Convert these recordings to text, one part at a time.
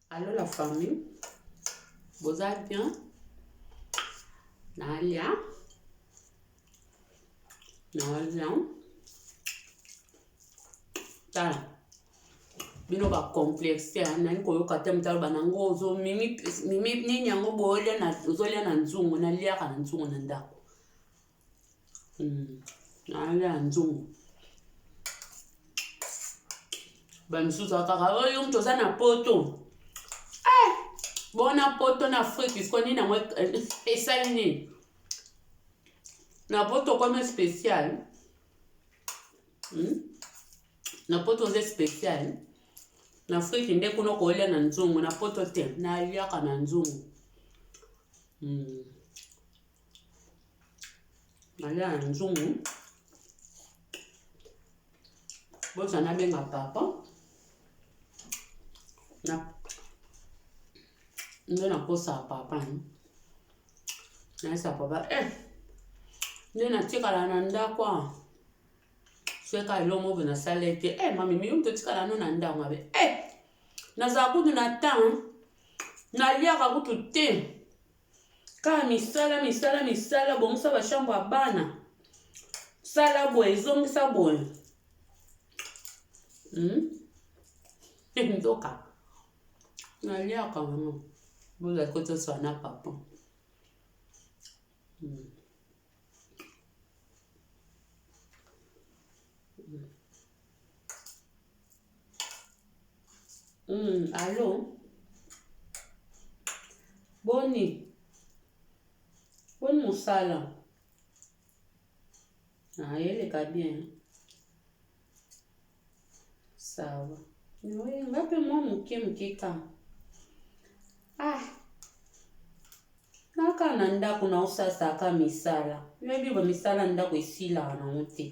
Allo la famille, boza bien? Nalia, nalia. Tala, bino ba complexe nani koyoka te moto aloba nango ozo mimi mimi nini yango boyolia na ozolia na nzungu naliaka na nzungu na ndako Nalia na nzungu. Ba misusu kaka oyo oh, moto oza na poto eh, bona poto na Afrique siko nini yango eh, esali nini na poto okomi spécial Na poto oza special na Afrique nde kuna okolia na nzungu na poto te naliaka na nzungu Nalia na nzungu boza nabenga papa na nde nakosaka papa nayesa papa eh nde natikala na ndako awa soki eloko moko nasala te eh mami miyo moto otikala no na ndako mabe eh nazala kutu na temps naliaka kutu te Kaka misala misala misala bongisa ba chambre ya bana sala boye zongisa boye hmm? Nzoka naliaka yango bozali kotoswa na papa Allo boni boni mosala ah eleka bien ça va nga mpe mwa moke moke kaka ah naka na ndako naosasaka misala oyebi ba misala ndako esilaka nango te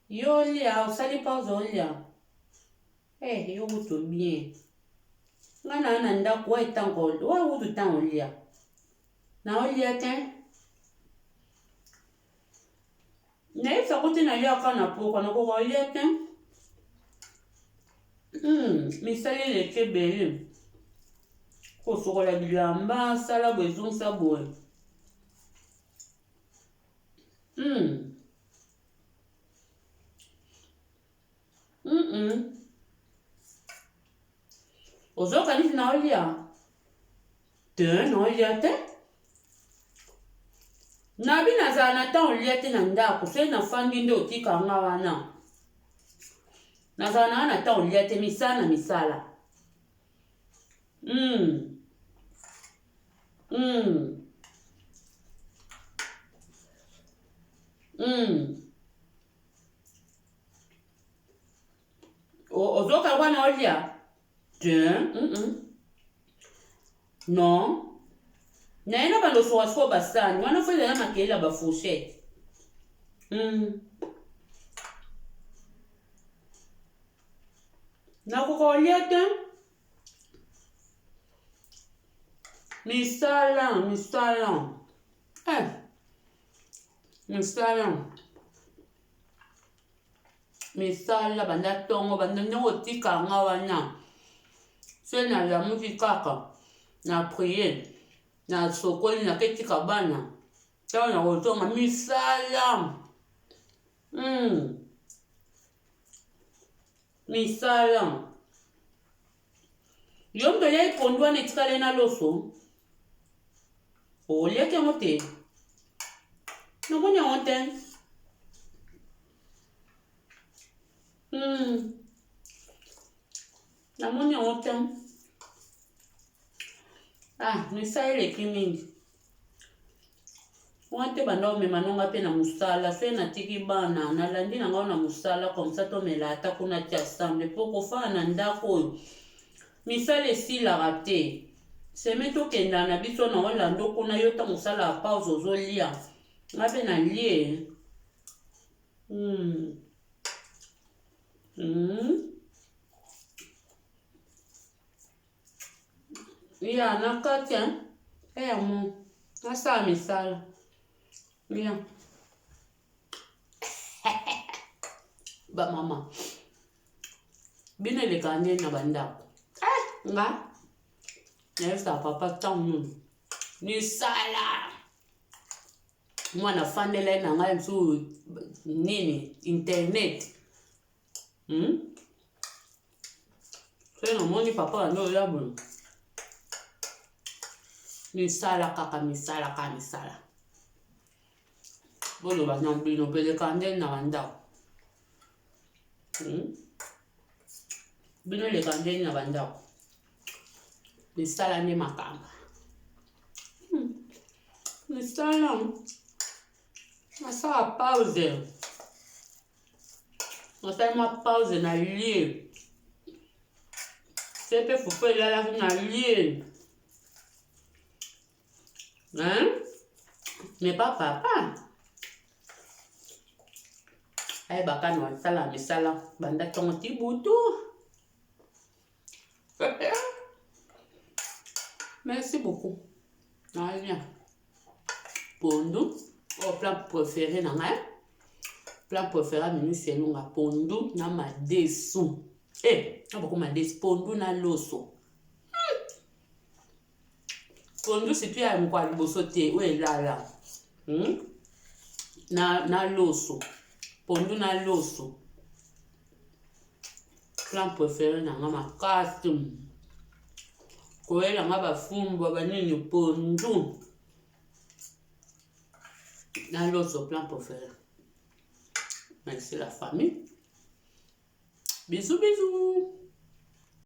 Yo olia osali pause olia eh yo kutu bien nga na na ndako wa etango wa kutu ntango olia na olia te nayebisa ko te naliaka na pokwa nakoka olia te misala eleki ebele kosokola bilamba sala boye ezongisa boye Ozoyoka nini naolia te naolia te nabi nazala na ntango olia te na ndako soki nafandi nde otika nga wana nazala na na ntango olia te misala na misala Ozoka wana olia te Non naye na bando osoka sikoyo basani wana fo ezala makelele ya bafourchette Nakoka kolia te misala misala eh misala Misala banda tongo banda ndenge otika nga wana se nalamuki kaka na prie na sokoli nake tika bana ntango nakozonga misala Misala yo moto oliaki pondu wana etikali na loso oliaki yango te namoni yango te Namoni yango te ah misala eleki mingi wana te banda omema nonga mpe na mosala soki natiki bana nalandi na ngai na mosala comme ça tomela ata kuna ti ensemble mpo kofanda na ndako oyo misala esilaka te seme tokenda na biso na olando kuna yo ntango osalaka pause ozolia nga mpe nalie Ya na kati eh mo nasala misala ya. Bamama bino elekaka nde na bandako eh, nga nayebisaka papa ntango nini misala mwana afandela ye na ngai mosusu nini internet hmm? Soki namoni papa bandi oya boye misala kaka misala kaka misala boloba na bino mpe eleka nde na bandako hmm? Bino eleka nde na bandako misala nde makambo hmm. Misala nasala pause Nasali mwa pause na lie. Se mpe fufu elalaki na lie. Hein? Mais pas papa. Ayebaka na asala misala banda ntongo ti butu. Merci beaucoup. Nalia pondu oyo plat préféré na ngai plat préféré ya mimi selunga pondu na madesu e eh, na boko madesu pondu na loso hmm. Pondu surtout ya mokwa liboso te oyo elala hmm? na, na loso pondu na loso plat préféré na nga makasi koyela nga bafumbwa banini pondu na loso plat préféré. Merci la famille, bisous bisous.